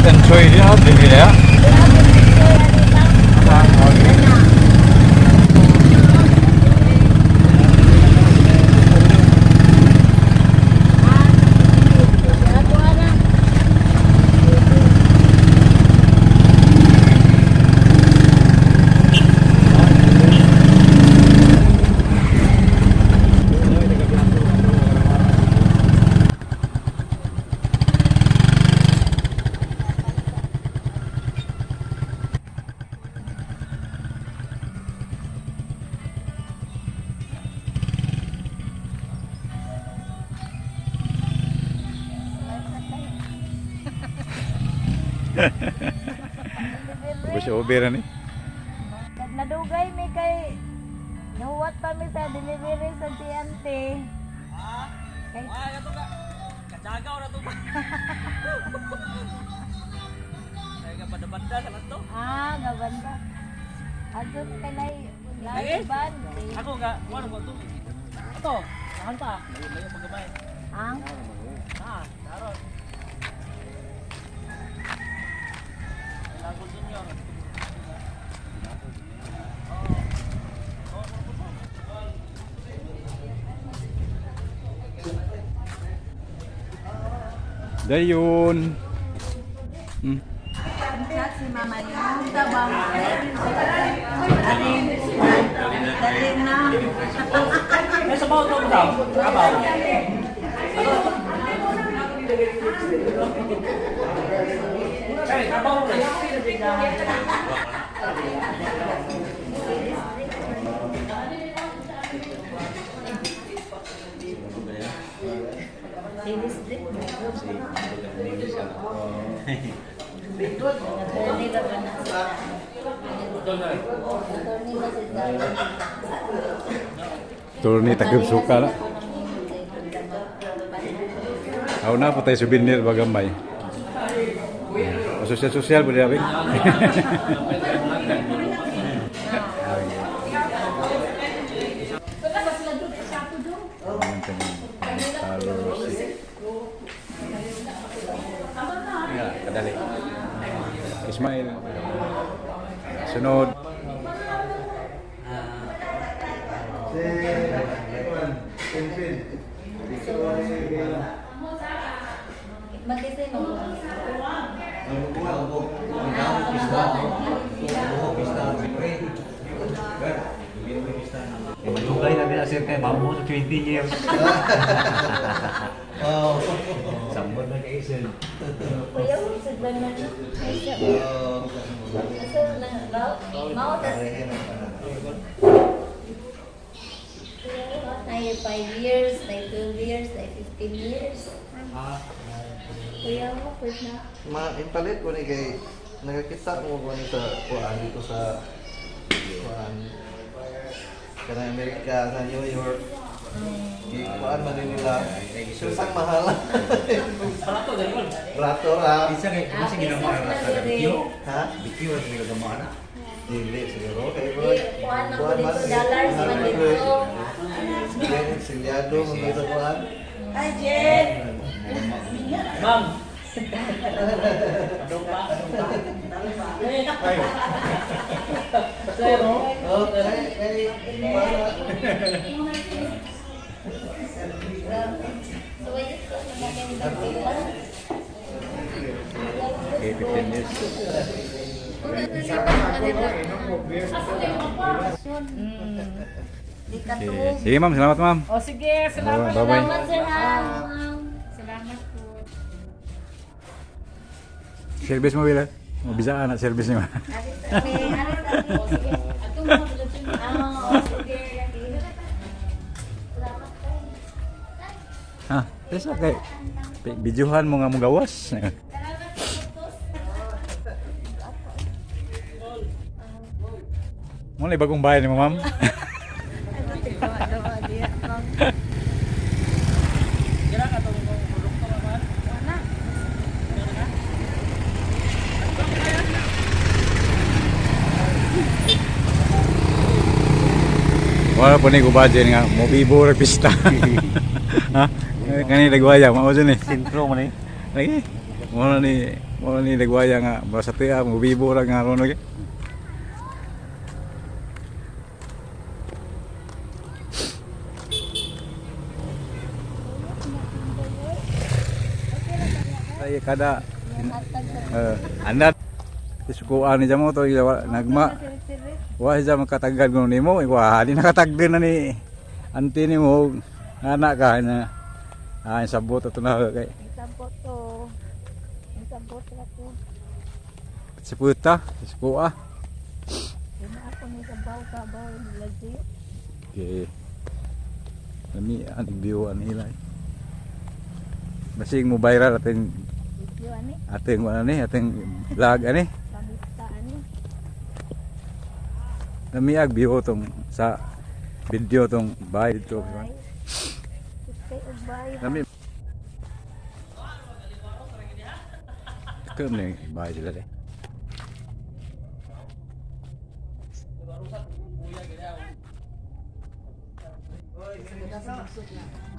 Eat and Joy diha, dili diha. Ah, okay. Ubos siya ubi ra ni. Nadugay mi kay nahuwat pa mi sa delivery sa TNT. Kay Ah, kato ka. Katsagaw na to ba? Kaya ka banda-banda sa lang to. Ah, gabanda. Adto kay nay Eh? ban. Ako nga, wala ko to. Ato, nahan pa. Layo pagamay. Ang Ah, daron. Lago Junior. Dayon. Si Mama yung tabang. Alin, dali na. May sabaw to daw. Kabaw. Ay, kabaw rin. Attorney ba ba na sila? Attorney ba sila? Turni takip suka na. Aw na patay souvenir bagamay. Sosyal-sosyal pud diha. Kadali. Ismail. Sunod. Mag-isay mo. Madugay na nila sir kay mamo sa 20 years. Oh. Sambot na kay sir. Kuya, sa na. Asa na mao ta. Nay 5 years, nay 12 years, nay 15 years. Kuya mo, pwede na. Ma impalit ko ni kay nakakita mo ko ni sa kuan dito sa kuan kanang Amerika sa New York. Gi kuan man din nila. Susang mahal. Barato dahil yun. Rato ra. Isa kay Ah, kasi ginama pesos na na sa diri. bikyo. Ha? Bikyo ang ginagawa na. Dili siguro kay bro. Di, kuan man ko dito, dollars man dito. Silyado man sa kuan. Ay, Jen! Ma'am. Adong pa, adong pa. Sir, Oh, kay kay para So, ayun ko, nagkakita. Okay, 15 years. Di ka Okay. Sige ma'am, salamat ma'am. O sige, salamat. Bye-bye. Salamat, sir, ha. Salamat po. Service mo bila. Mo bisaan na service niyo. Aris, aris, aris. Ah, o, sige. Salamat kayo. Ha, tesa kay videohan mo nga mo gawas. Salamat sa utos. Mo na bagong bahay nimo ma'am. Ano, tigawa-gawa diya, ma'am. Kira ka itong produkto naman. Wala. Wala po ni budget nga mo bibo ra pista. Ha? Kani nagwaya mao jud ni. Sentro man eh. Lagi. Mo na ni nagwaya nga mura sa tiya mo bibo ra nga ron lagi. Ay kada andat isukuan ni jamo to nagma wa siya makatagad mo nimo wa di nakatagdi na ni anti nimo anak ka na ay sabot ato na kay Sabot to. Sabot ra to. si puta isukua. Wala ako ni sabaw sabaw lagi. Okay. Lami ang view ang ila. Basing mo viral ating Video ani, ating ano ni ating vlog ani. pamista ani. Lami ag view tong sa video tong bahay dito. Bay. Kay og bay. Lami. Kum ni bahay sila de.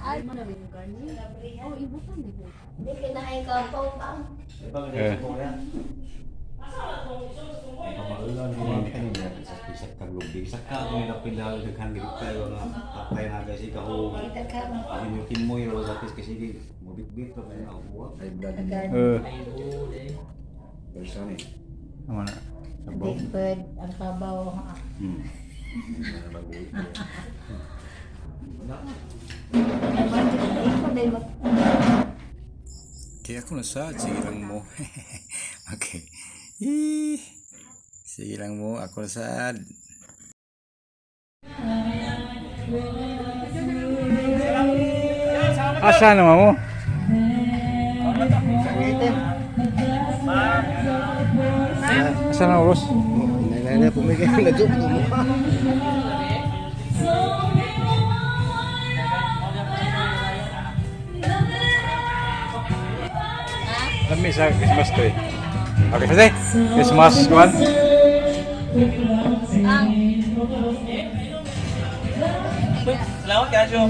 Ay, Di kinaay ka pa pang. Eh. Eh, amo na. Sabaw. Big bird ang kabaw. Okay, ako na sa. Sige lang mo. Okay. Eee. Sige lang mo. Ako na sad. Asa naman mo? Asa na boss? Nay na pumigay na joke mo. Lami sa Christmas to eh. Okay, kasi Christmas one. Salamat kayo.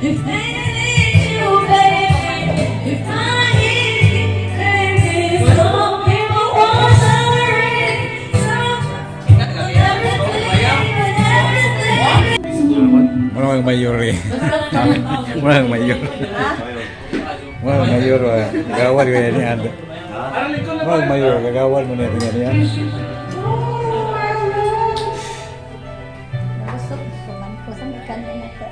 If they need you, baby, if I need you, baby, some people want the ring, some everything, but everything. Muna mag mayor eh. Muna mag mayor. Muna mag mayor. Gagawal ko yan yan. Muna mag mayor. Gagawal mo na yan yan. Nabusog suman ko sa kanina ka.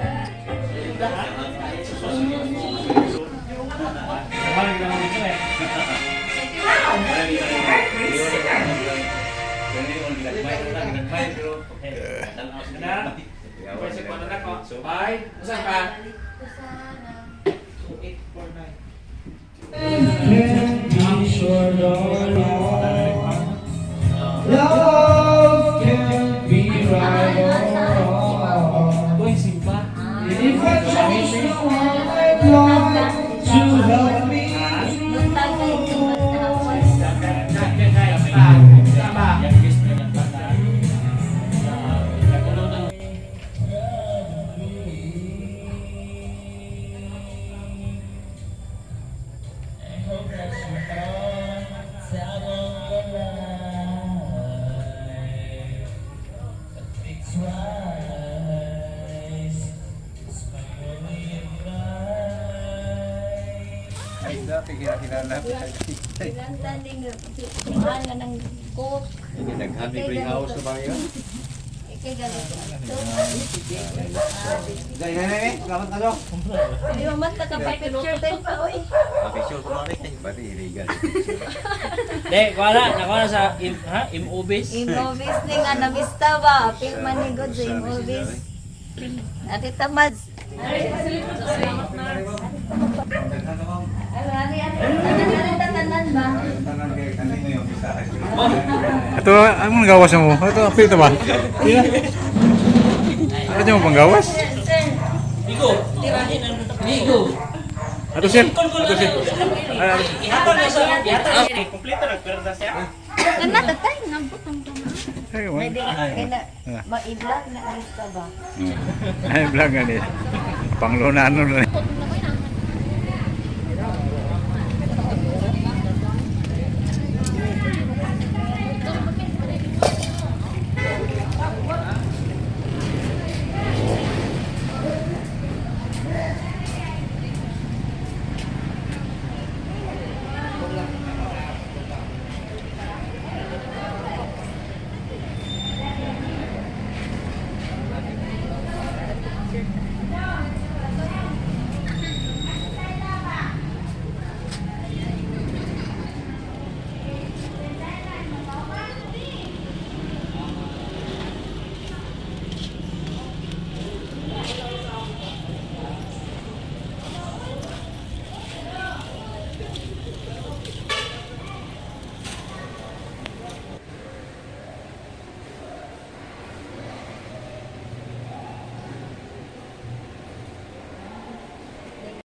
Bye. Usan ka? Love can be right or wrong. Uy, simba. If I chose the one I'd like to help me Buntag kay Bilanta ning kuan nga ng cook. Naghan ni greenhouse na ba yun? Ikay ganito. Dai, dai, dai, salamat na daw. Di ba man ka pa picture tayo pa oy. Picture ko na rin. Bati illegal. De, wala, nakuha na sa im, ha? Imobis. Imovis ni nga namista ba? Apil man ni God sa imovis. Ate Tamaz. Ano ani ani ani tanan ba? Ito, anong gawas mo? Ito, apil ito ba? Ano mo pang gawas? Sir, sir. Bigo. Bigo. Ato sir. Ato sir. Ihatag na sa ihatag. Kompleto nagperda siya. Kana tatay nabutang tanan. Ay, man. Pwede kay na ma-vlog na alista ba? Ay, vlog nga ni. Panglunano na.